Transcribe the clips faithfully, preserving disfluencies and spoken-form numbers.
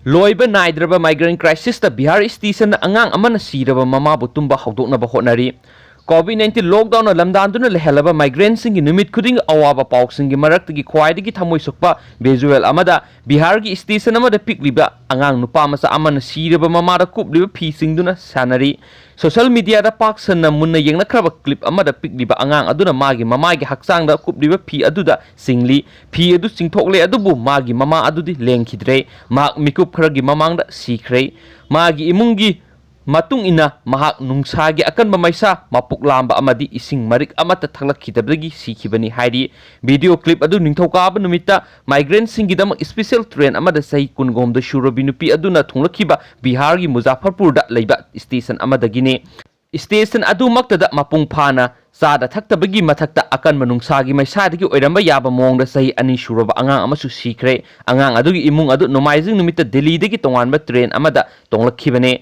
ꯂꯣꯏꯕ ꯅꯥꯏꯗ꯭ꯔꯕ migrant crisisꯇ ꯕꯤꯍꯥꯔ stationꯗ ꯑꯉꯥꯡ ꯑꯃꯅ ꯁꯤꯔꯕ ꯃꯃꯥꯕꯨ ꯇꯨꯝꯕ ꯍꯧꯗꯣꯛꯅꯕ ꯍꯣꯠꯅꯔꯤ꯫ COVID nineteen lockdownꯅ ꯂꯝꯗꯥꯟꯗꯨꯅ ꯂꯩꯍꯜꯂꯕ migrantꯁꯤꯡꯒꯤ ꯅꯨꯃꯤꯠ ꯈꯨꯗꯤꯡꯒꯤ ꯑꯋꯥꯕ ꯄꯥꯎꯁꯤꯡꯒꯤ ꯃꯔꯛꯇꯒꯤ ꯈ꯭ꯋꯥꯏꯗꯒꯤ ꯊꯃꯣꯏ ꯁꯣꯛꯄ visual ꯑꯃꯗ ꯕꯤꯍꯥꯔꯒꯤ station ꯑꯃꯗ ꯄꯤꯛꯂꯤꯕ ꯑꯉꯥꯡ ꯅꯨꯄꯥ ꯃꯆꯥ ꯑꯃꯅ ꯁꯤꯔꯕ ꯃꯃꯥꯗ ꯀꯨꯞꯂꯤꯕ ꯐꯤꯁꯤꯡꯗꯨꯅ ꯁꯥꯟꯅꯔꯤ꯫ Social mediaꯗ ꯄꯥꯛ ꯁꯟꯅ ꯃꯨꯟꯅ ꯌꯦꯡꯅꯈ꯭ꯔꯕ clip ꯑꯃꯗ ꯄꯤꯛꯂꯤꯕ ꯑꯉꯥꯡ ꯑꯗꯨꯅ ꯃꯥꯒꯤ ꯃꯃꯥꯒꯤ ꯍꯛꯆꯥꯡꯗ ꯀꯨꯞꯂꯤꯕ ꯐꯤ ꯑꯗꯨꯗ ꯆꯤꯡꯂꯤ꯫ ꯐꯤ ꯑꯗꯨ ꯆꯤꯡꯊꯣꯛꯂꯦ, ꯑꯗꯨꯕꯨ ꯃꯥꯒꯤ ꯃꯃꯥ ꯑꯗꯨꯗꯤ ꯂꯦꯡꯈꯤꯗ꯭ꯔꯦ꯫ ꯃꯍꯥꯛ ꯃꯤꯀꯨꯞ ꯈꯔꯒꯤ ꯃꯃꯥꯡꯗ ꯁꯤꯈ꯭ꯔꯦ꯫ ꯃꯥꯒꯤ ꯏꯃꯨꯡꯒꯤ ꯃꯇꯨꯡ ꯏꯟꯅ, ꯃꯍꯥꯛ ꯅꯨꯡꯁꯥꯒꯤ ꯑꯀꯟꯕ ꯃꯩꯁꯥ, ꯃꯄꯨꯛ ꯂꯥꯝꯕ ꯑꯃꯗꯤ ꯏꯁꯤꯡ ꯃꯔꯤꯛ ꯑꯃꯠꯇ ꯊꯛꯂꯛꯈꯤꯗꯕꯗꯒꯤ ꯁꯤꯈꯤꯕꯅꯤ ꯍꯥꯏꯔꯤ꯫ Video clip ꯑꯗꯨ ꯅꯤꯡꯊꯧꯀꯥꯕ ꯅꯨꯃꯤꯠꯇ migrantꯁꯤꯡꯒꯤꯗꯃꯛ special train ꯑꯃꯗ ꯆꯍꯤ ꯀꯨꯟꯒꯍꯨꯝꯗꯣꯏ ꯁꯨꯔꯕꯤ ꯅꯨꯄꯤ ꯑꯗꯨꯅ ꯊꯨꯡꯂꯛꯈꯤꯕ ꯕꯤꯍꯥꯔꯒꯤ ꯃꯨꯖꯥꯐꯔꯄꯨꯔꯗ ꯂꯩꯕ station ꯑꯃꯗꯒꯤꯅꯤ꯫ Station ꯑꯗꯨꯃꯛꯇꯗ ꯃꯄꯨꯡ ꯐꯥꯅ ꯆꯥꯗ ꯊꯛꯇꯕꯒꯤ ꯃꯊꯛꯇ ꯑꯀꯟꯕ ꯅꯨꯡꯁꯥꯒꯤ ꯃꯩꯁꯥꯗꯒꯤ ꯑꯣꯏꯔꯝꯕ ꯌꯥꯕ ꯃꯑꯣꯡꯗ ꯆꯍꯤ ꯑꯅꯤ ꯁꯨꯔꯕ ꯑꯉꯥꯡ ꯑꯃꯁꯨ ꯁꯤꯈ꯭ꯔꯦ꯫ ꯑꯉꯥꯡ ꯑꯗꯨꯒꯤ ꯏꯃꯨꯡ ꯑꯗꯨ ꯅꯣꯡꯃꯥꯏꯖꯤꯡ ꯅꯨꯃꯤꯠꯇ ꯗꯤꯜꯂꯤꯗꯒꯤ ꯇꯣꯉꯥꯟꯕ train ꯑꯃꯗ ꯇꯣꯡꯂꯛꯈꯤꯕꯅꯦ꯫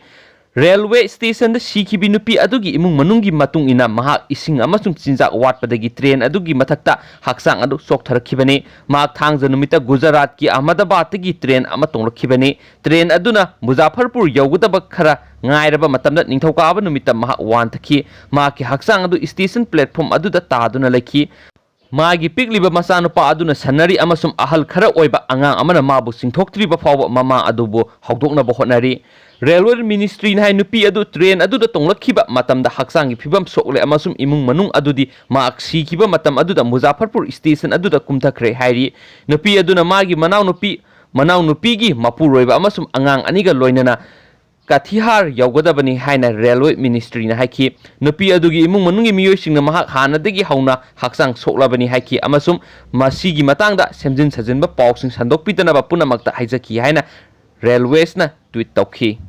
Railway stationꯗ ꯁꯤꯈꯤꯕꯤ ꯅꯨꯄꯤ ꯑꯗꯨꯒꯤ ꯏꯃꯨꯡ ꯃꯅꯨꯡꯒꯤ ꯃꯇꯨꯡ ꯏꯟꯅ, ꯃꯍꯥꯛ ꯏꯁꯤꯡ ꯑꯃꯁꯨꯡ ꯆꯤꯟꯖꯥꯛ ꯋꯥꯠꯄꯗꯒꯤ train ꯑꯗꯨꯒꯤ ꯃꯊꯛꯇ ꯍꯛꯆꯥꯡ ꯑꯗꯨ ꯆꯣꯛꯊꯔꯛꯈꯤꯕꯅꯤ꯫ ꯃꯍꯥꯛ ꯊꯥꯡꯖ ꯅꯨꯃꯤꯠꯇ ꯒꯨꯖꯔꯥꯠꯀꯤ ꯑꯍꯃꯗꯥꯕꯥꯗꯇꯒꯤ train ꯑꯃ ꯇꯣꯡꯂꯛꯈꯤꯕꯅꯤ꯫ Train ꯑꯗꯨꯅ ꯃꯨꯖꯥꯐꯔꯄꯨꯔ ꯌꯧꯒꯗꯕ ꯈꯔ ꯉꯥꯏꯔꯕ ꯃꯇꯝꯗ ꯅꯤꯡꯊꯧꯀꯥꯕ ꯅꯨꯃꯤꯠꯇ ꯃꯍꯥꯛ ꯋꯥꯟꯊꯈꯤ꯫ ꯃꯍꯥꯛꯀꯤ ꯍꯛꯆꯥꯡ ꯑꯗꯨ station platform ꯑꯗꯨꯗ ꯇꯥꯗꯨꯅ ꯂꯩꯈꯤ꯫ ꯃꯥꯒꯤ ꯄꯤꯛꯂꯤꯕ ꯃꯆꯥꯅꯨꯄꯥ ꯑꯗꯨꯅ ꯁꯟꯅꯔꯤ ꯑꯃꯁꯨꯡ ꯑꯍꯜ ꯈꯔ ꯑꯣꯏꯕ ꯑꯉꯥꯡ ꯑꯃꯅ ꯃꯥꯕꯨ ꯆꯤꯡꯊꯣꯛꯇ꯭ꯔꯤꯕ ꯐꯥꯎꯕ ꯃꯃꯥ ꯑꯗꯨꯕꯨ ꯍꯧꯗꯣꯛꯅꯕ ꯍꯣꯠꯅꯔꯤ꯫ Railway ministryꯅ ꯍꯥꯏ, ꯅꯨꯄꯤ ꯑꯗꯨ train ꯑꯗꯨꯗ ꯇꯣꯡꯂꯛꯈꯤꯕ ꯃꯇꯝꯗ ꯍꯛꯆꯥꯡꯒꯤ ꯐꯤꯕꯝ ꯁꯣꯛꯂꯦ ꯑꯃꯁꯨꯡ ꯏꯃꯨꯡ ꯃꯅꯨꯡ ꯑꯗꯨꯗꯤ ꯃꯍꯥꯛ ꯁꯤꯈꯤꯕ ꯃꯇꯝ ꯑꯗꯨꯗ ꯃꯨꯖꯥꯐꯔꯄꯨꯔ station ꯑꯗꯨꯗ ꯀꯨꯝꯊꯈ꯭ꯔꯦ ꯍꯥꯏꯔꯤ꯫ ꯅꯨꯄꯤ ꯑꯗꯨꯅ ꯃꯥꯒꯤ ꯃꯅꯥꯎꯅꯨꯄꯤ, ꯃꯅꯥꯎꯅꯨꯄꯤꯒꯤ ꯃꯄꯨꯔꯣꯏꯕ ꯑꯃꯁꯨꯡ ꯑꯉꯥꯡ ꯑꯅꯤꯒ ꯂꯣꯏꯅꯅ ꯀꯊꯤꯍꯥꯔ ꯌꯧꯒꯗꯕꯅꯤ ꯍꯥꯏꯅ Railway ministryꯅ ꯍꯥꯏꯈꯤ꯫ ꯅꯨꯄꯤ ꯑꯗꯨꯒꯤ ꯏꯃꯨꯡ ꯃꯅꯨꯡꯒꯤ ꯃꯤꯑꯣꯏꯁꯤꯡꯅ ꯃꯍꯥꯛ ꯍꯥꯟꯅꯗꯒꯤ ꯍꯧꯅ ꯍꯛꯆꯥꯡ ꯁꯣꯛꯂꯕꯅꯤ ꯍꯥꯏꯈꯤ ꯑꯃꯁꯨꯡ ꯃꯁꯤꯒꯤ ꯃꯇꯥꯡꯗ ꯁꯦꯝꯖꯤꯟ ꯁꯥꯖꯤꯟꯕ ꯄꯥꯎꯁꯤꯡ ꯁꯟꯗꯣꯛꯄꯤꯗꯅꯕ ꯄꯨꯝꯅꯃꯛꯇ ꯍꯥꯏꯖꯈꯤ ꯍꯥꯏꯅ Railwaysꯅ tweet ꯇꯧꯈꯤ꯫